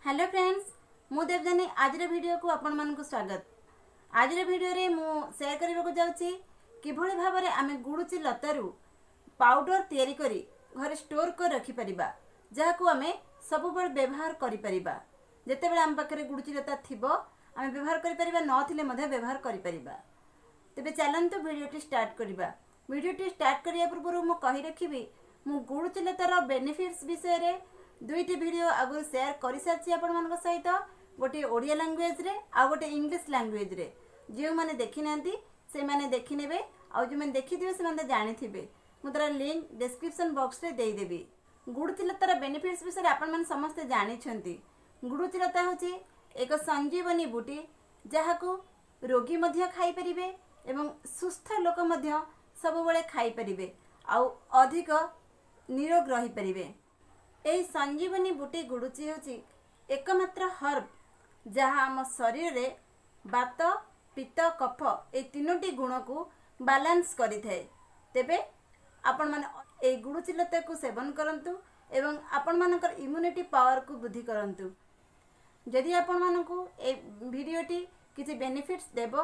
Hello friends, ମୁଁ ଦେବଯାନୀ। ଆଜିର ଭିଡ଼ିଓକୁ ଆପଣମାନଙ୍କୁ ସ୍ୱାଗତ। ଆଜିର ଭିଡ଼ିଓରେ ମୁଁ ସେୟାର କରିବାକୁ ଯାଉଛି କିଭଳି ଭାବରେ ଆମେ ଗୁଡ଼ୁଚି ଲତାରୁ ପାଉଡ଼ର ତିଆରି କରି ଘରେ ଷ୍ଟୋର୍ କରି ରଖିପାରିବା, ଯାହାକୁ ଆମେ ସବୁବେଳେ ବ୍ୟବହାର କରିପାରିବା। ଯେତେବେଳେ ଆମ ପାଖରେ ଗୁଡ଼ୁଚି ଲତା ଥିବ ଆମେ ବ୍ୟବହାର କରିପାରିବା, ନଥିଲେ ମଧ୍ୟ ବ୍ୟବହାର କରିପାରିବା। ତେବେ ଚାଲନ୍ତୁ ଭିଡ଼ିଓଟି ଷ୍ଟାର୍ଟ କରିବା। ଭିଡ଼ିଓଟି ଷ୍ଟାର୍ଟ କରିବା ପୂର୍ବରୁ ମୁଁ କହି ରଖିବି, ମୁଁ ଗୁଡ଼ୁଚି ଲତାର ବେନିଫିଟ୍ସ ବିଷୟରେ ଦୁଇଟି ଭିଡ଼ିଓ ଆଗରୁ ସେୟାର କରିସାରିଛି ଆପଣମାନଙ୍କ ସହିତ, ଗୋଟିଏ ଓଡ଼ିଆ ଲାଙ୍ଗୁଏଜରେ ଆଉ ଗୋଟିଏ ଇଂଲିଶ ଲାଙ୍ଗୁଏଜରେ। ଯେଉଁମାନେ ଦେଖିନାହାନ୍ତି ସେମାନେ ଦେଖିନେବେ, ଆଉ ଯେଉଁମାନେ ଦେଖିଥିବେ ସେମାନେ ତ ଜାଣିଥିବେ। ମୁଁ ତା'ର ଲିଙ୍କ ଡେସ୍କ୍ରିପସନ୍ ବକ୍ସରେ ଦେଇଦେବି। ଗୁଡ଼ୁଚି ଲତାର ବେନିଫିଟ୍ସ ବିଷୟରେ ଆପଣମାନେ ସମସ୍ତେ ଜାଣିଛନ୍ତି। ଗୁଡ଼ୁଚି ଲତା ହେଉଛି ଏକ ସଞ୍ଜୀବନୀ ବୁଟି, ଯାହାକୁ ରୋଗୀ ମଧ୍ୟ ଖାଇପାରିବେ ଏବଂ ସୁସ୍ଥ ଲୋକ ମଧ୍ୟ ସବୁବେଳେ ଖାଇପାରିବେ ଆଉ ଅଧିକ ନିରୋଗ ରହିପାରିବେ। ଏହି ସଞ୍ଜୀବନୀ ବୁଟି ଗୁଡ଼ୁଚି ହେଉଛି ଏକମାତ୍ର ହର୍ବ ଯାହା ଆମ ଶରୀରରେ ବାତ, ପିତ୍ତ, କଫ ଏହି ତିନୋଟି ଗୁଣକୁ ବାଲାନ୍ସ କରିଥାଏ। ତେବେ ଆପଣମାନେ ଏହି ଗୁଡ଼ୁଚି ଲତାକୁ ସେବନ କରନ୍ତୁ ଏବଂ ଆପଣମାନଙ୍କର ଇମ୍ୟୁନିଟି ପାୱାରକୁ ବୃଦ୍ଧି କରନ୍ତୁ। ଯଦି ଆପଣମାନଙ୍କୁ ଏ ଭିଡ଼ିଓଟି କିଛି ବେନିଫିଟ୍ସ ଦେବ,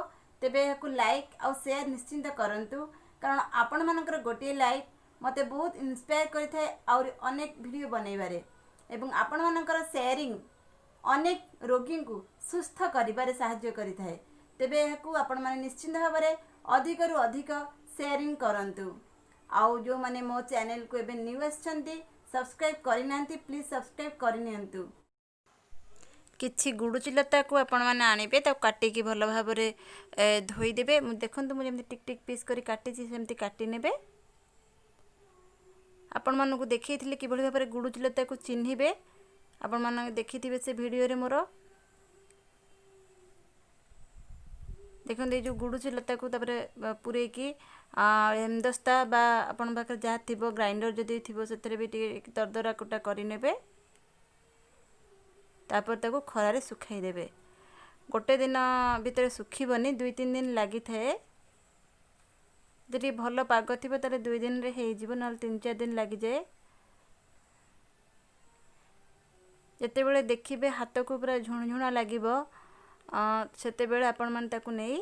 ତେବେ ଏହାକୁ ଲାଇକ୍ ଆଉ ସେୟାର ନିଶ୍ଚିନ୍ତ କରନ୍ତୁ, କାରଣ ଆପଣମାନଙ୍କର ଗୋଟିଏ ଲାଇକ୍ ମୋତେ ବହୁତ ଇନ୍ସପାୟାର କରିଥାଏ ଆହୁରି ଅନେକ ଭିଡ଼ିଓ ବନେଇବାରେ, ଏବଂ ଆପଣମାନଙ୍କର ସେୟାରିଂ ଅନେକ ରୋଗୀଙ୍କୁ ସୁସ୍ଥ କରିବାରେ ସାହାଯ୍ୟ କରିଥାଏ। ତେବେ ଏହାକୁ ଆପଣମାନେ ନିଶ୍ଚିନ୍ତ ଭାବରେ ଅଧିକରୁ ଅଧିକ ସେୟାରିଂ କରନ୍ତୁ। ଆଉ ଯେଉଁମାନେ ମୋ ଚ୍ୟାନେଲକୁ ଏବେ ନ୍ୟୁ ଆସିଛନ୍ତି, ସବସ୍କ୍ରାଇବ୍ କରିନାହାନ୍ତି, ପ୍ଲିଜ୍ ସବସ୍କ୍ରାଇବ୍ କରିନିଅନ୍ତୁ। କିଛି ଗୁଡ଼ୁଚି ଲତାକୁ ଆପଣମାନେ ଆଣିବେ, ତାକୁ କାଟିକି ଭଲ ଭାବରେ ଧୋଇଦେବେ। ମୁଁ ଦେଖନ୍ତୁ, ମୁଁ ଯେମିତି ଟିକ୍ ଟିକ୍ ପିସ୍ କରି କାଟିଛି ସେମିତି କାଟି ନେବେ। ଆପଣମାନଙ୍କୁ ଦେଖେଇଥିଲି କିଭଳି ଭାବରେ ଗୁଡ଼ୁଚି ଲତାକୁ ଚିହ୍ନିବେ, ଆପଣମାନେ ଦେଖିଥିବେ ସେ ଭିଡ଼ିଓରେ ମୋର। ଦେଖନ୍ତୁ, ଏଇ ଯେଉଁ ଗୁଡ଼ୁଚି ଲତାକୁ ତାପରେ ପୂରେଇକି ହେମଦସ୍ତା ବା ଆପଣଙ୍କ ପାଖରେ ଯାହା ଥିବ, ଗ୍ରାଇଣ୍ଡର ଯଦି ଥିବ ସେଥିରେ ବି ଟିକେ ଦରଦରା କୁଟା କରିନେବେ। ତାପରେ ତାକୁ ଖରାରେ ଶୁଖାଇ ଦେବେ। ଗୋଟେ ଦିନ ଭିତରେ ଶୁଖିବନି, 2-3 ଦିନ ଲାଗିଥାଏ। ଯଦି ଭଲ ପାଗ ଥିବ ତାହେଲେ 2 ଦିନରେ ହେଇଯିବ, ନହେଲେ 3-4 ଦିନ ଲାଗିଯାଏ। ଯେତେବେଳେ ଦେଖିବେ ହାତକୁ ପୁରା ଝୁଣଝୁଣା ଲାଗିବ, ସେତେବେଳେ ଆପଣମାନେ ତାକୁ ନେଇ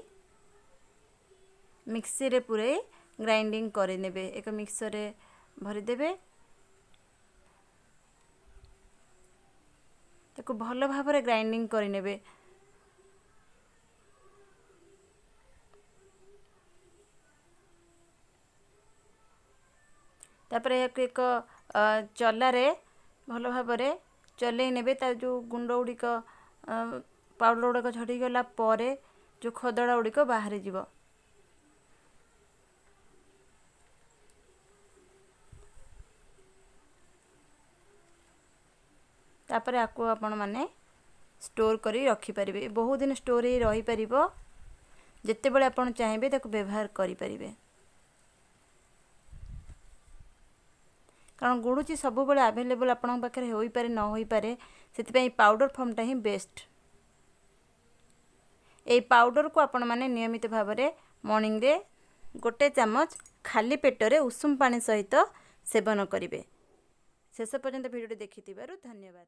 ମିକ୍ସିରେ ପୂରେଇ ଗ୍ରାଇଣ୍ଡିଙ୍ଗ କରିନେବେ। ଏକ ମିକ୍ସରରେ ଭରିଦେବେ, ତାକୁ ଭଲ ଭାବରେ ଗ୍ରାଇଣ୍ଡିଙ୍ଗ କରିନେବେ। ତାପରେ ଏହାକୁ ଏକ ଚଲାରେ ଭଲ ଭାବରେ ଚଲେଇ ନେବେ। ତା ଯେଉଁ ଗୁଣ୍ଡ ଗୁଡ଼ିକ, ପାଉଡ଼ର ଗୁଡ଼ିକ ଝଡ଼ିଗଲା ପରେ ଯେଉଁ ଖଦଡ଼ା ଗୁଡ଼ିକ ବାହାରିଯିବ। ତାପରେ ଆକୁ ଆପଣମାନେ ଷ୍ଟୋର୍ କରି ରଖିପାରିବେ। ବହୁତ ଦିନ ଷ୍ଟୋର୍ ହେଇ ରହିପାରିବ, ଯେତେବେଳେ ଆପଣ ଚାହିଁବେ ତାକୁ ବ୍ୟବହାର କରିପାରିବେ। କାରଣ ଗୁଡ଼ୁଚି ସବୁବେଳେ ଆଭେଲେବଲ୍ ଆପଣଙ୍କ ପାଖରେ ହୋଇପାରେ ନ ହୋଇପାରେ, ସେଥିପାଇଁ ପାଉଡ଼ର ଫର୍ମଟା ହିଁ ବେଷ୍ଟ। ଏଇ ପାଉଡ଼ରକୁ ଆପଣମାନେ ନିୟମିତ ଭାବରେ ମର୍ଣ୍ଣିଂରେ ଗୋଟେ ଚାମଚ ଖାଲି ପେଟରେ ଉଷୁମ ପାଣି ସହିତ ସେବନ କରିବେ। ଶେଷ ପର୍ଯ୍ୟନ୍ତ ଭିଡ଼ିଓଟି ଦେଖିଥିବାରୁ ଧନ୍ୟବାଦ।